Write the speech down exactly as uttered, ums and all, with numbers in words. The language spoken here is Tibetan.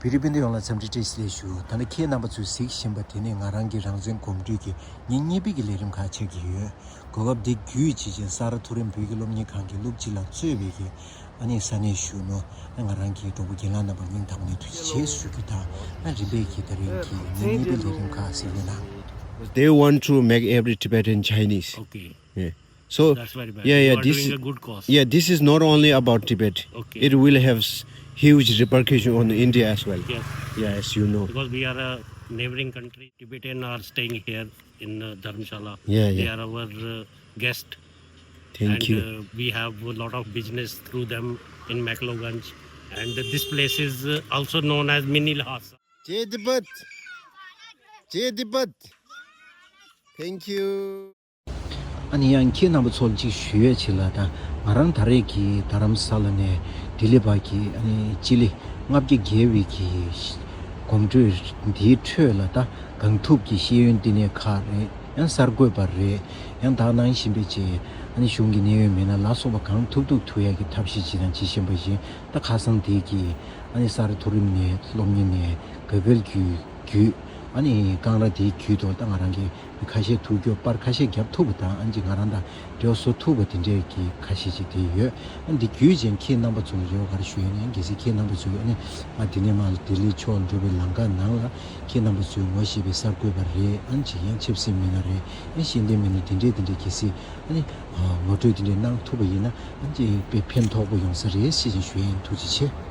བོད་རིགས་སྤུན་ཟླ་ཡོངས་ལ་འཚམས་འདྲི་བཀྲ་ཤིས་བདེ་ལེགས་ཞུ། ད་ནི་ཁྱེད་རྣམ་པ་ཚོས་གཟིགས་བཞིན་པ་དེ་ནི་ང་རང་གི་རང་བཙན་གོམ་བགྲོད་ཀྱི་ཉིན་གཉིས་པའི་གི་ལས་རིམ་ཁག་ཆགས་ཀྱི་ཡོད། གོ་སྐབས་འདི་བརྒྱུད་བྱས་རྗེས་ས་རཱ་མཐོ་རིམ་བོད་ཀྱི་སློབ་གཉེར་ཁང་གི་སློབ་སྤྱི་ལགས་གཙོས་པའི་གི་ཨ་ནི་ས་གནས་གཞོན་ནུ་ཨ་ང་རང་གི་གྲོགས་པོ་རྒན་ལགས་རྣམ་པར་སྙིང་ཐག་པ་ནས་ཐུགས་རྗེ་ཆེ་ཞུ་རྒྱུ་དང་། ཨ་རིམ་པས་ཀྱི་ད་རིང་གི་ཉིན་གཉིས་པའི་ལས་རིམ་ཁག་གཟིགས་རོགས་གནང་། They want to make every Tibetan Chinese. Okay. Yeah. So, that's very bad. Yeah, yeah, you are this doing is, a good cause. Yeah, this is not only about Tibet. Okay. It will have s- huge repercussion on India as well. Yes. Yeah, as you know. Because we are a neighboring country. Tibetan are staying here in uh, Dharamshala. Yeah, yeah. They are our uh, guest. Thank and, you. Uh, we have a lot of business through them in Makloganj. And this place is uh, also known as Mini Lhasa. Jai Tibet. Jai Tibet. Thank you. ཨ་ནི་ཡང་ཁྱེད་རྣམ་པ་ཚོར་ཅིག་ཞུ་ཡས་ཆེད་ལ། ད་ང་རང་ད་རེས་ཀྱི་རྡ་རམ་ས་ལ་ནས་ལྡི་ལི་བར་གྱི་ཨ་ནི་སྤྱི་ལེ་ལྔ་བརྒྱ་བརྒལ་བའི་གི་གོམ་བགྲོད་འདིའི་ཁྲོད་ལ། ད་གང་ཐུབ་ཀྱི་ཤེས་ཡོན་བསྟི་གནས་ཁག་རེད། ཡང་གསར་འགོད་པ་རེད། ཡང་དག་ནང་བཞིན་པའི་ཅིག་ཨ་ནི་གཞུང་གི་གནད་ཡོད་མི་སྣ་ལ་སོགས་པ་གང་ཐུབ་ཐུབ་ཐུབ་ཡས་ཀྱི་ཐབས་ཤེས་ཅིག་དང་ཅིག་བྱེད་བཞིན་པ་བཞིན། ད་ཁ་སང་དེ་གི་ཨ་ནི་ས་རཱ་མཐོ་རིམ་ནས་སློབ་གཉེར་ནས་ག་བལ་བརྒྱུད་བརྒྱུད་ཨ་ནི་ཀང་ར་དེའི་བརྒྱུད་དུ་ད་ང་རང་གི་མི་ཁ་ཤས་ཐུག་རྒྱུ་པར་ཁ་ཤས་བརྒྱབ་ཐུབ་པ་དང་། ཨ་ནི་ཅིག་ང་རང་དང་འབྲེལ་བ་བཟོ་ཐུབ་པ་དེ་འདྲའི་གི་ཁ་ཤས་ཅིག་དེ་ཡོད། ཨ་ནི་འདི་བརྒྱུད་ཅན་ཁྱེད་རྣམ་པ་ཚོ་ལ་རེ་བ་ག་རེ་ཞུ་ཡོད་ན། གལ་སྲིད་ཁྱེད་རྣམ་པ་ཚོས་ཨ་ནི་ང་འདི་ནས་མར་ལྡི་ལི་ཕྱོགས་འགྲོ་བའི་ལམ་ཁ་ནང་ལ་ཁྱེད་རྣམ་པ་ཚོས་ངོ་ཤེས་པའི་གསར་འགོད་པ་རེད། ཨ་ནི་ཅིག་ཡང་ཆབ་སྲིད་མི་སྣ་རེད། ཨ་ནི་ཤེས་ལྡན་མི་སྣ་དེ་འདྲའི་དེ་འདྲའི་གལ་སྲིད་ཨ་ནི་ངོ་སྤྲོད་དེ་འདྲའི་གནང་ཐུབ་པ་ཡིན་ན། ཨ་ནི་ཅིག་དཔེ་ཕན་ཐོགས་པོ་ཡོང་ས་རེད་ཞེས་ཞུ་ཡིན། ཐུགས་རྗེ་ཆེ།